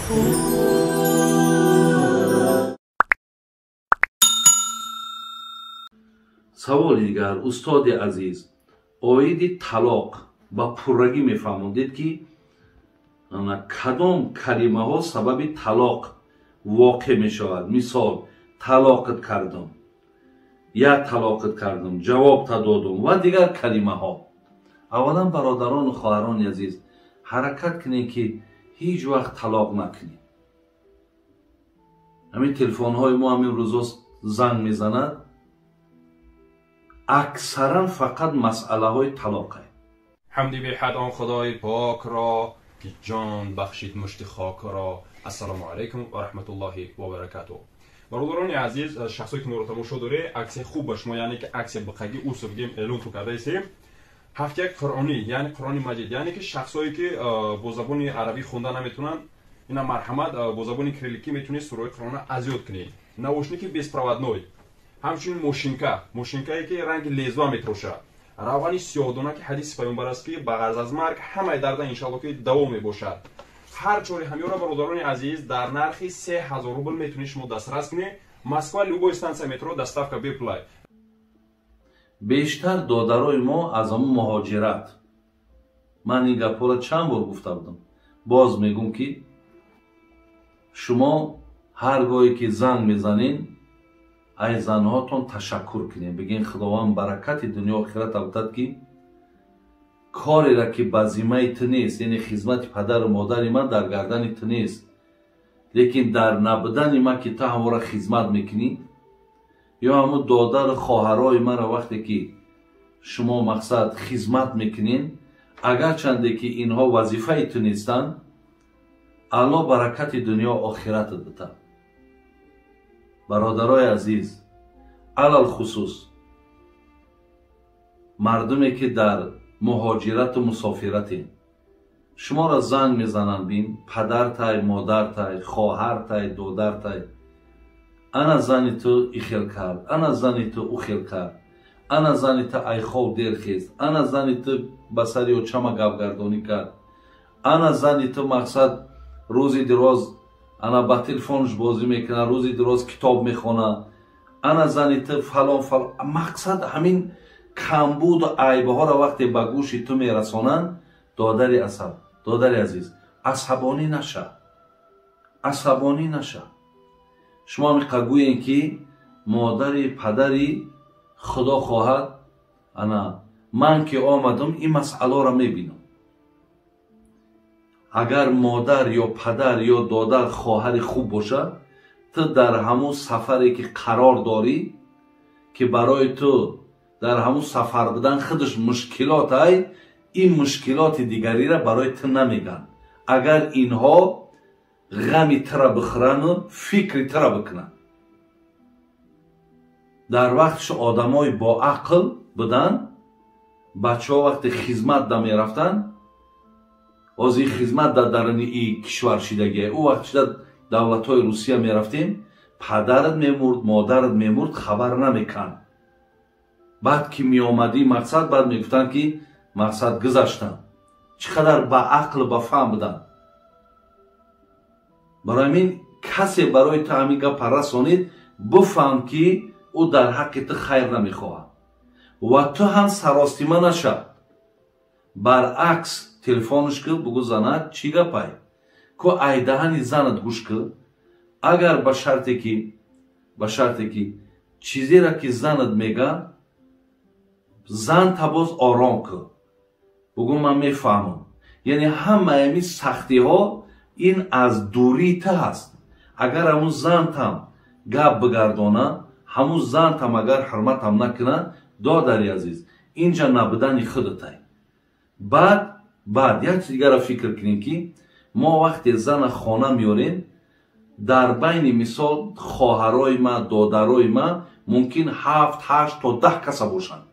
Саволи дигар, устоди азиз, оиди талоқ ба пуррагӣ мефаҳмондед, ки кадом калимаҳо сабаби талоқ воқеъ мешавад. Мисол, талоқат кардам, я талоқат кардам, ҷавобта додум ва дигар калимаҳо. Аввалан, бародарону хоҳарони азиз, ҳаракат кунед, ки ҳеҷ вақт талоқ накунед. Ҳамин телефонҳои мо ҳамин рӯзо занг мезанад, аксаран фақат масъалаҳои талоқе. Ҳамди беҳад он Худои покро, ки ҷон бахшид мушти хокро. Ассалому алайкум ва раҳматуллоҳи ва баракатуҳ. Бародарони азиз, шахсое ки моро тамошо доред, аксия хуб ба шумо, яъне ки аксия биқаги усуф гем эълон ту кардаистем. 7-1 қуръонӣ, яъне Қуръони Маҷид, яъне ки шахсое ки бо забони арабӣ хонда наметавонанд, ина марҳамат, бо забони кирилликӣ метавонед сураи Қуръонро аз ёд кунед. Наушники беспроводной, ҳамчунин мошинка, мошинкае ки ранги лезва метрошад, равғани сиёҳдона, ки ҳадиси паёмбар аст, ки ба ғарз аз марг ҳамаи дарда иншалло ки давом мебошад. Ҳар чори ҳамёра, бародарони азиз, дар нархи 3000 рубл метавонед шумо дастрас кунед. Москва, любой станция метро, доставка бепулай. Бештар додарои мо аз ҳамун муҳоҷират, ман ин гапҳоро чанд бор гуфта будам, боз мегӯм, ки шумо ҳар гоҳе ки занг мезанед, ай занҳотон ташаккур кунед, бигӯен: «Худованд баракати дунё охират бутад, ки корера ки ба зиммаи ту нест, яъне хизмати падару модари ман дар гардани ту нест, лекин дар набудани ман ки ту ҳамора хизмат мекунӣ, ё ҳамун додару хоҳарои маро вақте ки шумо мақсад хизмат мекунед, агарчанде ки инҳо вазифаи ту нестанд, Аллоҳ баракати дунё охиратат битад». Бародарои азиз, алалхусус мардуме ки дар муҳоҷирату мусофиратем, шуморо занг мезананд, бин, падартай, модартай, хоҳартай, додартай: «Ана зани ту ихел кард, ана зани ту ухел кард, ана зани ту айхов дер хест, ана зани ту ба сари очама гапгардонӣ кард, ана зани ту мақсад рӯзи дироз ана ба телефонш бозӣ мекунад, рӯзи дироз китоб мехонад, ана зани ту фалон фалон». Мақсад, ҳамин камбуду айбҳоро вақте ба гӯши ту мерасонанд, додари асаб, додари азиз, асабонӣ наша, асабонӣ наша. Шумо миқа гӯем, ки модари падари Худо хоҳад, ана ман ки омадам, ин масъаларо мебинам. Агар модар ё падар ё додар, хоҳари хуб бошад, ту дар ҳамун сафаре ки қарор дорӣ, ки барои ту дар ҳамун сафар будан худаш мушкилот ай, ин мушкилоти дигариро барои ту намегӯянд, агар инҳо ғами тура бихӯрану фикри тура бикунанд. Дар вақтиш одамои боақл буданд, бачаҳо вақте хизмат да мерафтанд, ҳозир хизмат дар даруни и кишвар шидагия, ӯ вақт шида давлатҳои Русия мерафтем, падарат мемурд, модарат мемурд, хабар намекард. Баъд ки меомадӣ, мақсад, баъд мегуфтанд, ки мақсад гузаштанд. Чӣ қадар ба ақл, ба фаҳм буданд. Барои ҳамин касе барои ту ҳамин гапа расонид, бифаҳм, ки ӯ дар ҳаққи ту хайр намехоҳад ва ту ҳам саростима нашав. Баръакс, телефонш кӣ, бугӯ: «Занак, чӣ гапай?» Ку айдаҳани занат гӯш кӣ. Агар ба шарте ки чизеро ки занат мега, занта боз ором кӣ, бугӯ: «Ман мефаҳмам, яъне ҳамаи ҳамин сахтиҳо ин аз дурии ту ҳаст». Агар ҳамун зантам гап бигардона, ҳамун зантам агар ҳурматам накуна, додари азиз, инҷа набудани худатай. Баъд як чиз дигарро фикр кунем, ки мо вақте зана хона меорем, дар байни, мисол, хоҳарои ма, додарои ма мумкин 7, 8 то 10 каса бошанд.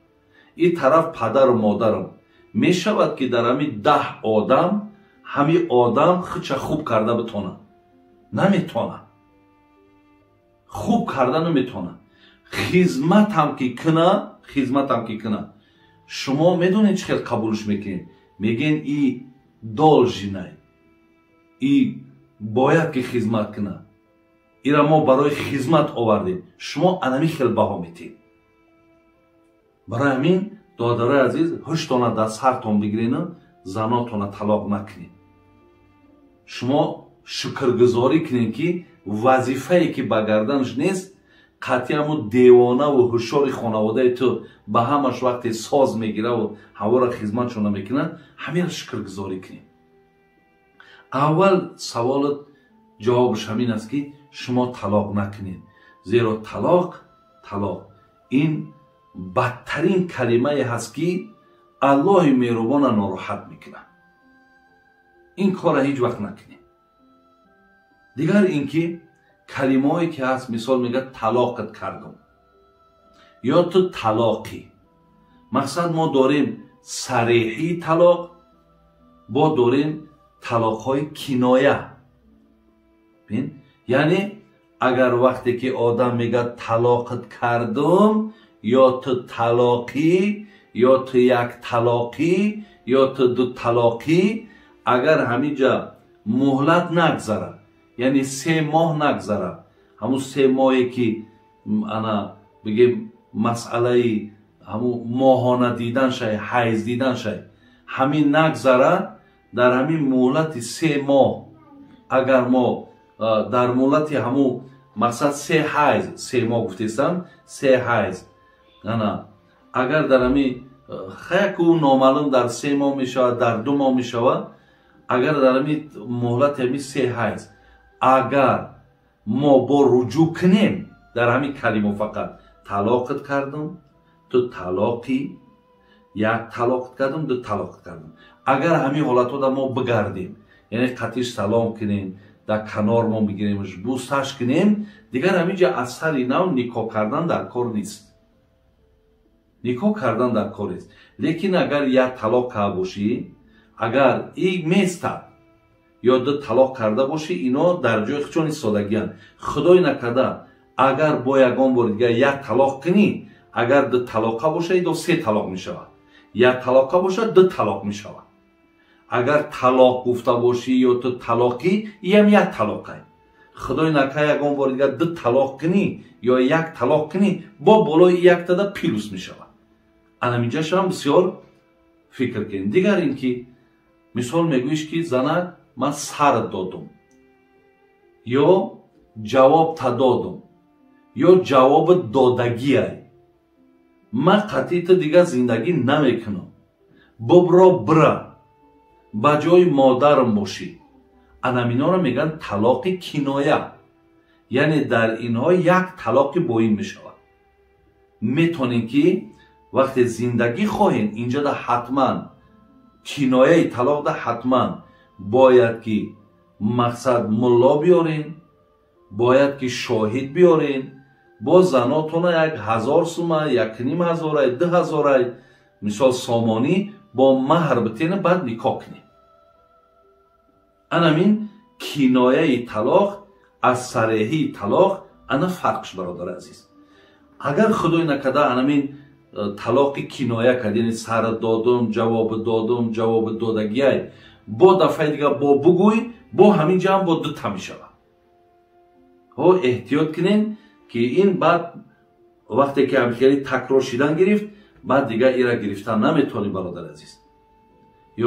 Ин тараф падару модарам мешавад, ки дар ҳамин 10 одам ҳамин одам худша хуб карда битонад? Наметонад, хуб карда наметонад. Хизматам ки куна, хизматам ки куна, шумо медонед, чӣ хел қабулш мекунед? Мегӯен: «И должен ай, и Бояд ки хизмат кунад. Ира мо барои хизмат овардем, шумо анами хел баҳо метиҳед. Барои ҳамин, додарои азиз, ҳуштона дар сартон бигирену занотона талоқ накунед. Шумо шукргузорӣ кунед, ки вазифае ки ба гарданаш нест, қатъи ҳамун девонаву ҳушёри хонаводаи ту ба ҳамаш вақте соз мегираву ҳавора хизматшона мекунад, ҳамеро шукргузорӣ кунед. Аввал саволат ҷавобаш ҳамин аст, ки шумо талоқ накунед, зеро талоқ ин бадтарин калимае ҳаст, ки Аллоҳи меҳрубона нороҳат мекунад. Ин корра ҳеҷ вақт накунед. Дигар ин ки калимаҳое ки ҳаст, мисол мегӯяд талоқат кардум ё ту талоқӣ. Мақсад, мо дорем сареҳии талоқ, бо дорем талоқҳои киноя. Яъне агар вақте ки одам мегӯяд талоқат кардум ё ту талоқӣ, ё ту як талоқӣ, ё ту ду талоқӣ, агар ҳаминҷа муҳлат нагзарад, яъне 3 моҳ нагзарад, ҳамун 3 моҳе ки ана бигем масъалаи ҳамун моҳона дидан шай, ҳайз дидан шай, ҳамин нагзарад, дар ҳамин муҳлати 3 моҳ, агар мо дар муҳлати ҳамун мақсад 3 ҳайз, 3 моҳ гуфтестам, 3 ҳайз, ана агар дар ҳамин хаяку номаълум дар 3 моҳ мешавад, дар 2 моҳ мешавад, агар дар ҳамин муҳлати ҳамин 3 ҳайз агар мо бо руҷӯъ кунем дар ҳамин калимо, фақат талоқат кардум, ту талоқӣ, як талоқат кардум, ду талоқат кардум, агар ҳамин ҳолатҳода мо бигардем, яъне қатиш салом кунем, дар канор мо бигиремш, бӯсаш кунем, дигар ҳаминҷа аз сари нав никоҳ кардан дар кор нест. Никоҳ кардан дар кор нест. Лекин агар як талоқ карда бошӣ, агар и местад ё ду талоқ карда бошӣ, ино дар ҷои худшон истодагиянд. Худой накарда агар бо ягон бори дигар як талоқ кунӣ, агар ду талоқа бошад, идо 3 талоқ мешавад. Як талоқа бошад, 2 талоқ мешавад. Агар талоқ гуфта бошӣ ё ту талоқӣ, иам як талоқай. Худой накарда ягон бори дигар 2 талоқ кунӣ ё як талоқ кунӣ, бо болои яктада плюс мешавад. Анаминҷашам бисёр фикр кунем. Дигар ин ки мисол мегӯиш, ки занак ман сар додум ё ҷавоб та додум ё ҷавоби додагиай, ман қатъи ту дигар зиндагӣ намекунам, бубро бира, ба ҷои модарам бошӣ. Анаминора мегӯянд талоқи киноя. Яъне дар инҳо як талоқи боин мешавад. Метонем ки вақте зиндагӣ хоҳем, инҷода ҳатман кинояи талоқда ҳатман бояд ки мақсад мулло биёрен, бояд ки шоҳид биёрен, бо занотона 1000 сума, 1500, 2000 мисол сомонӣ бо маҳр битена, баъд никоҳ кунем. Анамин кинояи талоқ аз сареҳии талоқ ана фарқш, бародари азиз. Агар худой накарда анамин талоқи киноя кард, яъне сар додум, ҷавоби додум, ҷавоби додагиай, бо дафъаи дигар бо бугӯй, бо ҳамин ҷамъ бо дута мешавад. Ҳо эҳтиёт кунен, ки ин баъд вақте ки ҳамхели такрор шидан гирифт, баъд дигар ира гирифтан наметавонӣ, бародари азиз.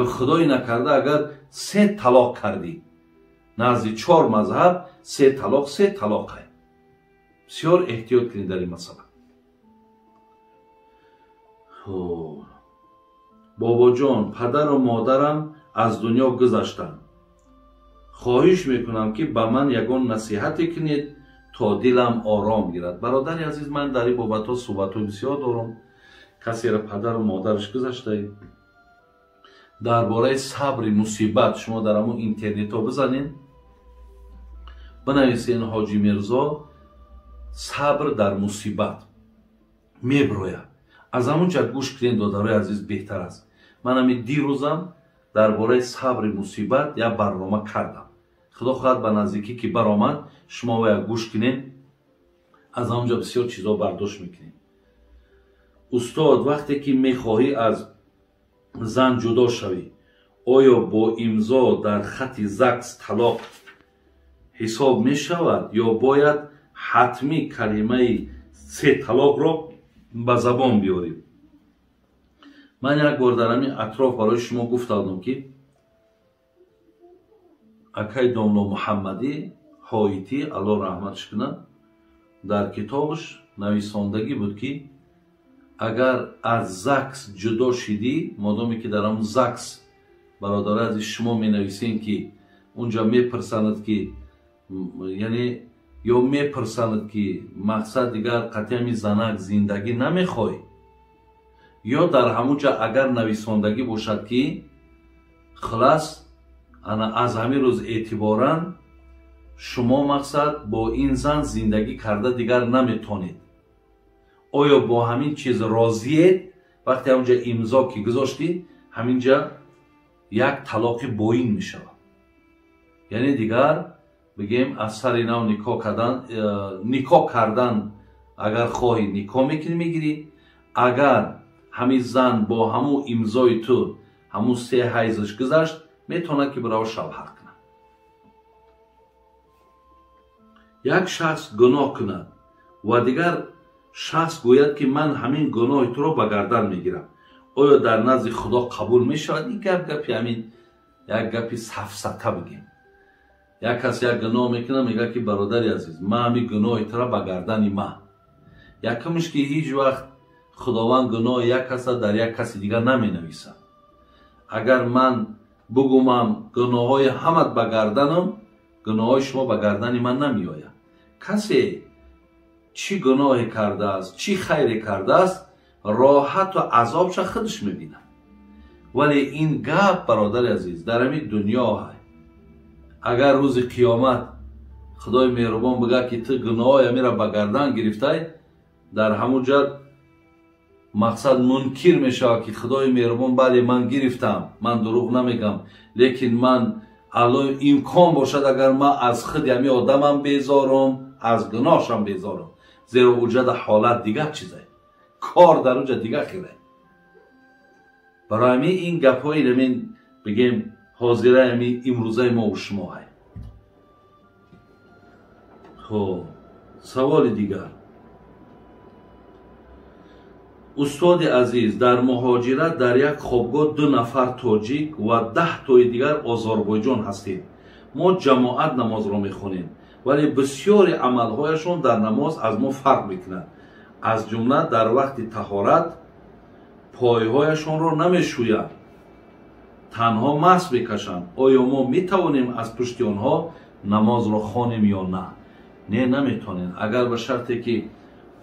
Ё худой накарда агар 3 талоқ кардӣ, назди 4 мазҳаб 3 талоқ 3 талоқай. Бисёр эҳтиёт кунед дар ин масъала. Бобоҷон, падару модарам аз дунё гузаштанд. Хоҳиш мекунам, ки ба ман ягон насиҳате кунед, то дилам ором гирад. Бародари азиз, ман дар ин бобатҳо суҳбатҳои бисёр дорам. Касеро падару модараш гузаштаи, дар бораи сабри мусибат шумо дар ҳамон интернетҳо бизанед, бинависен Ҳоҷи Мирзо сабр дар мусибат, меброяд. Аз ҳамон ҷа гӯш кунед, додарои азиз, беҳтар аст. Ман ҳамин дирӯзам дар бораи сабри мусибат як барнома кардам. Худо хоҳад ба наздикӣ ки баромад, шумо бояд гӯш кунед, аз ҳамон ҷо бисёр чизо бардошт мекунед. Устод, вақте ки мехоҳӣ аз зан ҷудо шавӣ, оё бо имзо дар хати ЗАГС талоқ ҳисоб мешавад ё бояд ҳатмӣ калимаи се талоқро ба забон биёрем? Ман як бор дар ҳамин атроф барои шумо гуфта будам, ки акай домло Муҳаммадӣ Ҳоитӣ, Аллоҳ раҳматш кунад, дар китобаш нависондагӣ буд, ки агар аз ЗАГС ҷудо шидӣ, модоме ки дар ҳамун ЗАГС, бародари азиз, шумо менависем, ки унҷа мепурсанад, ки яъне ё мепурсанад, ки мақсад дигар қатъи ҳамин занак зиндагӣ намехоҳӣ, ё дар ҳамун ҷа агар нависондагӣ бошад, ки хулас ана аз ҳамин рӯз эътиборан шумо мақсад бо ин зан зиндагӣ карда дигар наметонед, оё бо ҳамин чиз розиед? Вақте ҳамунҷа имзо ки гузоштӣ, ҳаминҷа як талоқи боин мешавад. Яъне дигар бигем аз сари нав никоҳ кардан, никоҳ кардан агар хоҳӣ никоҳ мекунӣ, мегирӣ. Агар ҳамин зан бо ҳамун имзои ту ҳамун се ҳайзаш гузашт, метавонад ки барава шавҳар кунад. Як шахс гуноҳ кунад ва дигар шахс гӯяд, ки ман ҳамин гуноҳи туро ба гардан мегирам, оё дар назди Худо қабул мешавад? Ин гап гапи ҳамин як гапи сафсата бигем. Як кас як гуноҳ мекунад, мегӯяд, ки бародари азиз, ман ҳамин гуноҳи туро ба гардани ман. Якумш, ки ҳеҷ вақт Худованд гуноҳи як каса дар як каси дигар наменависад. Агар ман бугумам гуноҳҳои ҳамат ба гарданам, гуноҳҳои шумо ба гардани ман намеояд. Касе чӣ гуноҳе кардааст, чӣ хайре кардааст, роҳату азобша худаш мебинад. Вале ин гап, бародари азиз, дар ҳамин дунё ҳай. Агар рӯзи қиёмат Худои меҳрубон бигӯяд, ки ту гуноҳҳои ҳамира ба гардан гирифтай, дар ҳамун ҷа мақсад мункир мешавад, ки Худои меҳрубон, бале, ман гирифтам, ман дурӯғ намегам, лекин ман алло имкон бошад, агар ман аз худи ҳамин одамам безорам, аз гуноҳшам безорам. Зеро уҷада ҳолат дигар чизае, кор дар уҷа дигар хеле. Барои ҳамин ин гапҳои ҳамин бигем ҳозираи ҳамин имрӯзаи мо ва шумо ҳай. Хоб, саволи дигар. Устоди азиз, дар муҳоҷират дар як хобгоҳ 2 нафар тоҷик ва 10 тои дигар Озарбойҷон ҳастем. Мо ҷамоат намозро мехонем, вале бисёри амалҳояшон дар намоз аз мо фарқ мекунад. Аз ҷумла дар вақти таҳорат пойҳояшонро намешӯянд, танҳо масҳ мекашанд. Оё мо метавонем аз пушти онҳо намозро хонем ё на? Не, наметавонем. Агар ба шарте ки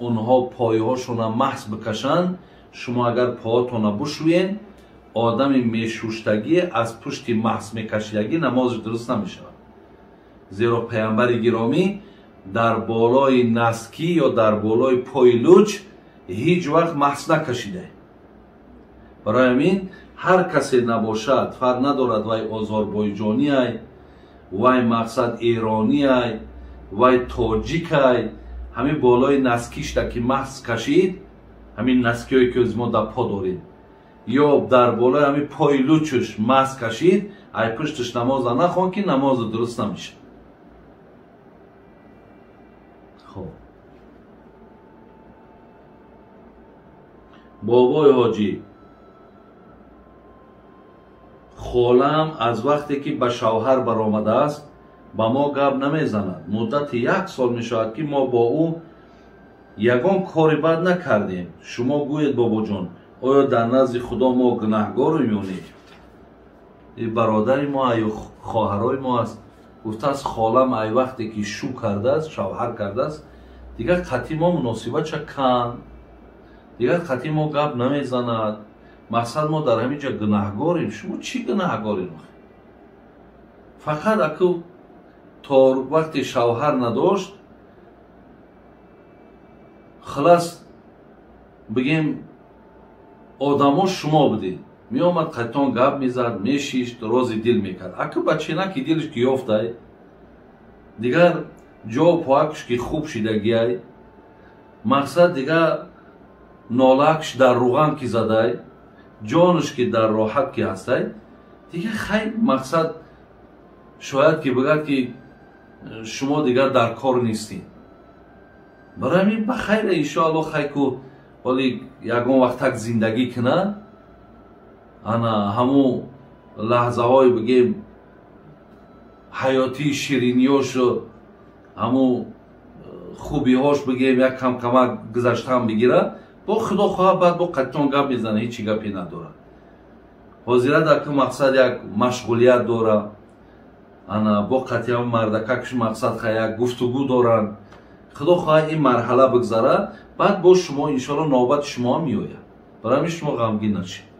онҳо пойҳошонро маҳз бикашанд, шумо агар поҳотонро бушӯед, одами мешуштагӣ аз пушти маҳз мекашидагӣ намозаш дуруст намешавад. Зеро паямбари гиромӣ дар болои наскӣ ё дар болои пои луч ҳеҷ вақт маҳз накашида. Барои ҳамин ҳар касе набошад, фарқ надорад вай озарбойҷониай, вай мақсад эрониай, вай тоҷикай, ҳамин болои наскишта ки маҳз кашид, ҳамин наскиҳое ки мо дар по дорем, ё дар болои ҳамин пои лучш маҳз кашид, ай пушташ намоза нахон, ки намоза дуруст намешавад. Хоб, бобои ҳоҷӣ, холаам аз вақте ки ба шавҳар баромадааст ба мо гап намезанад. Муддати 1 сол мешавад, ки мо бо ӯ ягон кори бад накардем. Шумо гӯед, бобоҷон, оё дар назди Худо мо гунаҳгорем ё не? Бародари мо ё хоҳарои мо аст. Гуфтааст, холам ай вақте ки шу кардааст, шавҳар кардааст, дигар қатъи мо муносибатша канд, дигар қатъи мо гап намезанад. Мақсад мо дар ҳамин ҷа гунаҳгорем. Шумо чӣ гунаҳгорем? Фақат аку то вақте шавҳар надошт, хулас бигем одамо шумо будед, меомад қатъон гап мезад, мешишт, рози дил мекард. Аку бачина ки дилш ки ёфтай, дигар ҷо поакш ки хуб шидагиай, мақсад дигар нолакш дар руған ки задай, ҷонш ки дар роҳат ки ҳастай, дигар хай мақсад шояд ки бигӯяд, ки Шумо дигар дар кор нестед. Барои ҳамин ба хайра, иншоалло, хайку ҳоли ягон вақт так зиндагӣ кунад, ана ҳамун лаҳзаҳои, бигем, ҳаётии шириниёшу ҳамун хубиҳош, бигем, як камкамак гузаштан бигира, бо худо хоҳад, баъд бо қатитон гап мезана, ҳечи гапе надорад. Ҳозира дар ку мақсад як машғулият дора, ана бо қатъи мардакакш мақсад ха як гуфтугӯ доранд. Худо хоҳад, ин марҳала бигзара, баъд бо шумо, иншоалло, навбати шумо ҳам меояд. Барои ҳамин шумо ғамгин нашед.